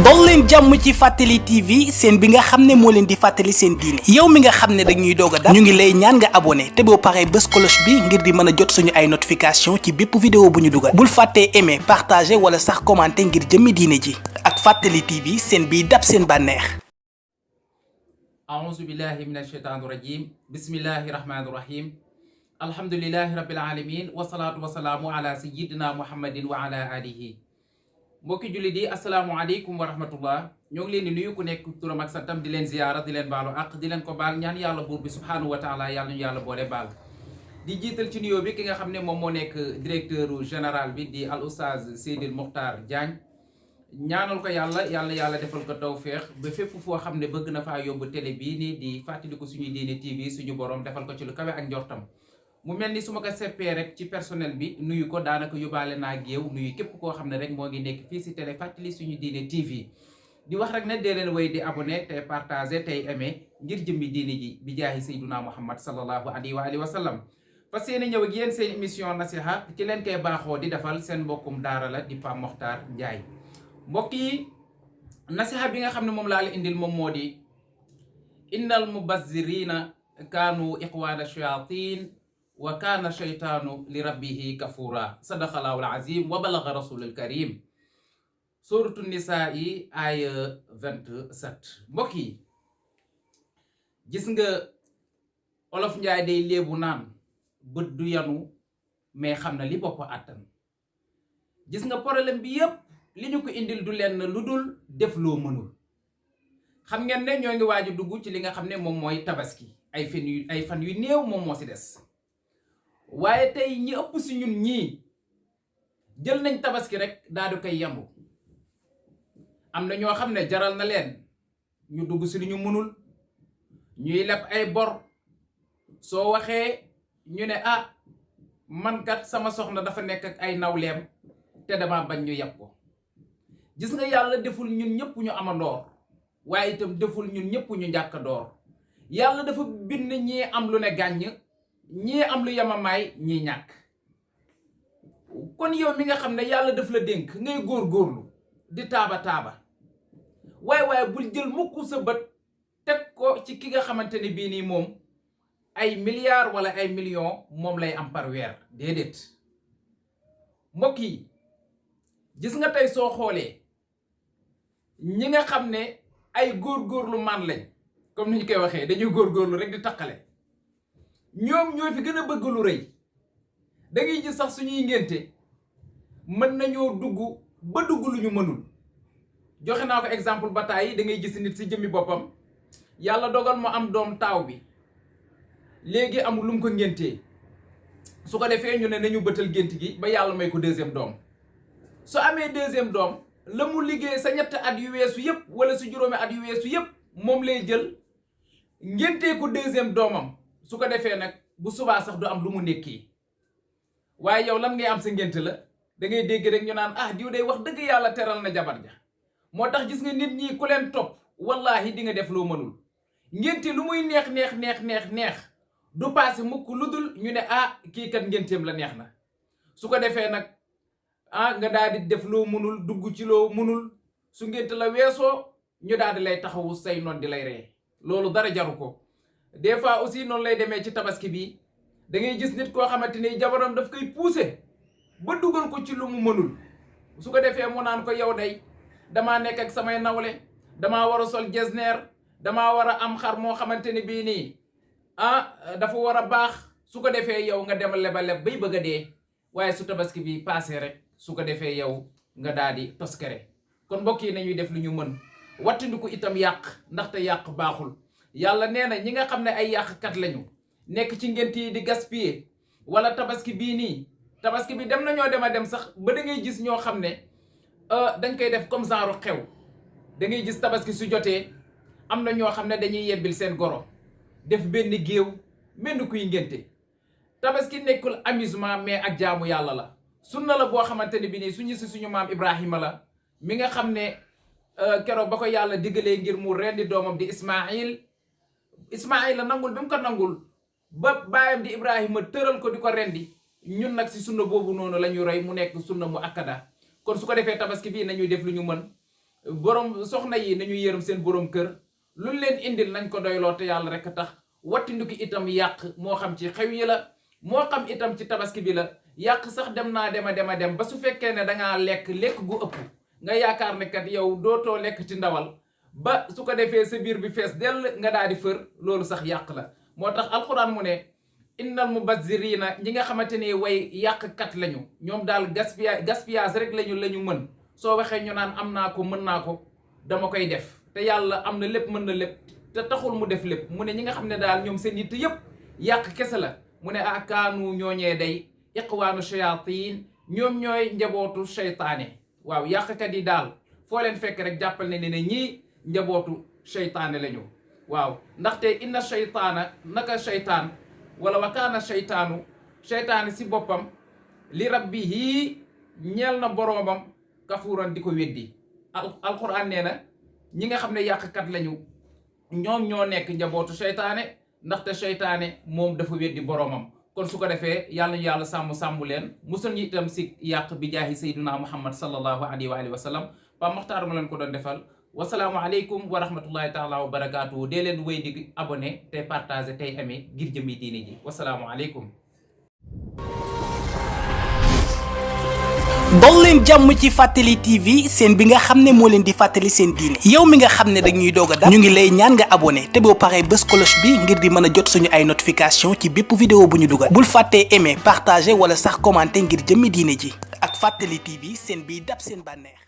dol leen jàmm ci Fàttali TV seen bi nga xam ne moo leen di fàttali seen diine yow mi nga xam ne dañuy doog a dab ñu ngi lay ñaan nga abonné te boo paree bës cloche bi ngir di mën a jot suñu ay notification ci bépp vidéo bu ñu dugal bul fàttee aimer partager wala sax commenter ngir jëmmi diine ji ak Fàttali TV seen biy dab seen bànneex. أعوذ بالله من الشيطان الرجيم بسم الله الرحمن الرحيم الحمد لله رب العالمين والصلاة والسلام على سيدنا محمد وعلى آله mbokki jullit yi asalaamaaleykum wa rahmatullah ñoo ngi leen di nuyu ku nekk turam ak santam di leen ziyaara di leen baalu ak di leen ko baal ñaan yàlla buur bi subhaanahu wa taala yàlla ñu yàlla boole baal di jiital ci nuyoo bi ki nga xam ne moom moo nekk directeur général bi di al oustaz Seydil Mokhtar Diagne ñaanal ko yàlla defal ko tawféex ba fépp foo xam ne bëgg na faa yóbbu télé bii nii di fàttali ko suñuy diine TV suñu borom defal ko ci lu kawe ak njortam mu mel ni su ma ko seppee rek ci personnel bi nuyu ko daanaka yóbbaale naa géew nuyu képp koo xam ne rek moo ngi nekk fii si télé fàttali suñu diine TV di wax rek ne dee leen way di abonné tey partagé tey aimé ngir jëmmi diine ji bi jaahi sayduna muhammad sallallahu alayhi wa alihi wa sallam fas yéene ñëw ak yéen seen émission nasiha ci leen koy baaxoo di defal seen mbokkum daara la di Pape Mokhtar Ndiaye mbokk yi nasiha bi nga xam ne moom laa la indil moom moo di innal mubazzirina kaanu iqwaana shayatin wa kaana shaytaanu li rabbihi kafura sadaqallaahu al-azim wa balaga rasulul karim suratu nisaa yi aya 27 mbokk yi gis nga olof njaay day léebu naan bët du yanu mais xam na li bopp àttan gis nga problème bi yépp li ñu ko indil du lenn lu dul def loo mënul xam ngeen ne ñoo ngi waaju dugg ci li nga xam ne moom mooy tabaski ay fan yu néew moom moo ci des waaye tey ñi ëpp si ñun ñii jël nañ tabaski rek daal di koy yambu am na ñoo xam ne jaral na leen ñu dugg si lu ñu mënul ñuy leb ay bor soo waxee ñu ne man kat sama soxna dafa nekk ak ay nawleem te dama bañ ñu yab ko gis nga yàlla deful ñun ñëpp ñu amandoor waaye itam deful ñun ñëpp ñu njàkk door yàlla dafa bind ñii am lu ne gàññ ñii am lu yamamaay ñii ñàkk kon yow mi nga xam ne yàlla daf la dénk ngay góor-góorlu di taaba waaye bul jël mukk sa bët teg ko ci ki nga xamante ne bii nii moom ay milliards wala ay millions moom lay am par weer déedéet mbokk yi gis nga tey soo xoolee ñi nga xam ne ay góor-góorlu man lañ comme ni ñu koy waxee dañuy góor-góorlu rek di taqale ñoom ñoo fi gën a bëgg lu rëy da ngay gis sax suñuy ngénte mën nañoo dugg ba dugg lu ñu mënul joxe naa ko exemple ba tàyyi da ngay gis nit si jëmmi boppam yàlla dogal mu am doom taaw bi léegi amul lu mu ko ngéntee su ko defee ñu ne nañu bëtal gént gi ba yàlla may ko deuxième doom su amee deuxième doom la mu liggéey sa ñetti at yu weesu yëpp wala su juróomi at yu weesu yëpp moom lay jël ngéntee ko deuxième doomam su ko defee nag bu subaa sax du am lu mu nekki waaye yow lan ngay am sa ngént la da ngay dégg rek ñu naan diw day wax dëgg yàlla teral na jabar ja moo tax gis nga nit ñi ku leen topp wallahi di nga def loo mënul ngénte lu muy neex du paase mukk lu dul ñu ne kii kat ngénteem la neex na su ko defee nag nga daal di def loo mënul dugg ci loo mënul su ngénte la weesoo ñu daal di lay taxawu say noon di lay ree loolu dara jaru ko des fois aussi noonu lay demee ci tabaski bi da ngay gis nit koo xamante ni jabaram daf koy pousser ba dugal ko ci lu mu mënul su ko defee mu naan ko yow day damaa nekk ak samay nawle damaa war a sol jesner damaa war a am xar moo xamante ni bii nii dafa war a baax su ko defee yow nga dem leb bay bëgg a dee waaye su tabaski bi passé rek su ko defee yow nga daal di toskere kon mbokk yi nañuy def lu ñu mën wattandiku itam yàq ndaxte yàq baaxul yàlla nee na ñi nga xam ne ay yàqkat lañu nekk ci ngént yi di gaspiller wala tabaski bii nii tabaski bi dem nañoo dem sax ba da ngay gis ñoo xam ne dañ koy def comme genre xew da ngay gis tabaski su jotee am na ñoo xam ne dañuy yebbil seen goro def benn géew mel ni kuy ngénte tabaski nekkul amusement mais ak jaamu yàlla la sunna la boo xamante ne bi nii suñu maam Ibrahima la mi nga xam ne keroog ba ko yàlla diggalee ngir mu rendi doomam di Ismaïl la nangul bi mu ko nangul ba baayam di Ibrahima tëral ko di ko rendi ñun nag si sunna boobu noonu la ñu roy mu nekk sunna mu akkada kon su ko defee tabaski bii nañuy def lu ñu mën borom soxna yi nañu yërëm seen borom kër lu leen indil nañ ko doyloo te yàlla rek tax wattindiku itam yàq moo xam ci xew yi la moo xam itam ci tabaski bi la yàq sax dem naa dem ba su fekkee ne dangaa lekk gu ëpp nga yaakaar ne kat yow dootoo lekk ci ndawal ba su ko defee sa biir bi fees dell nga daal di fër loolu sax yàq la moo tax alxuraan mu ne innal mubazzirina ñi nga xamante ni way yàqkat lañu ñoom daal gaspillage rek lañu mën soo waxee ñu naan am naa ko mën naa ko dama koy def te yàlla am na lépp mën na lépp te taxul mu def lépp mu ne ñi nga xam ne daal ñoom seen yitte yépp yàq kese la mu ne akaanu ñooñee day iqwaanu shayatin ñoom ñooy njabootu seytaane waaw yàqkat yi daal foo leen fekk rek jàppal ne ne ñii njabootu seytaane lañu waaw ndaxte inna seytaana naka seytaan wala wakaana seytaane si boppam li rabbihi ñeel na boroomam kafuuran di ko weddi alquran nee na ñi nga xam ne yàqkat lañu ñoom ñoo nekk njabootu seytaane ndaxte seytaane moom dafa weddi boroomam kon su ko defee yàlla ñu yàlla sàmm leen musal ñu itam si yàq bi jaahi sayyiduna muhammad sallallahu alayhi wa alihi wa sallam Pape Makhtar mu leen ko doon defal wasalaamu aleykum wa rahmatullahi taala wa barakaatu dee leen wéy di abonné tey partagé tey amee ngir jëmmi diine ji wasalaamu aleykum dol leen jàmm ci Fàttali TV seen bi nga xam ne moo leen di fàttali seen diine yow mi nga xam ne dañuy doog a dab ñu ngi lay ñaan nga abonné te boo paree bës cloche bi ngir di mën a jot suñu ay notification ci bépp vidéo bu ñu dugal bul fàttee aimer partager wala sax commenter ngir jëmmi diine ji ak Fàttali TV seen biy dab seen bànneex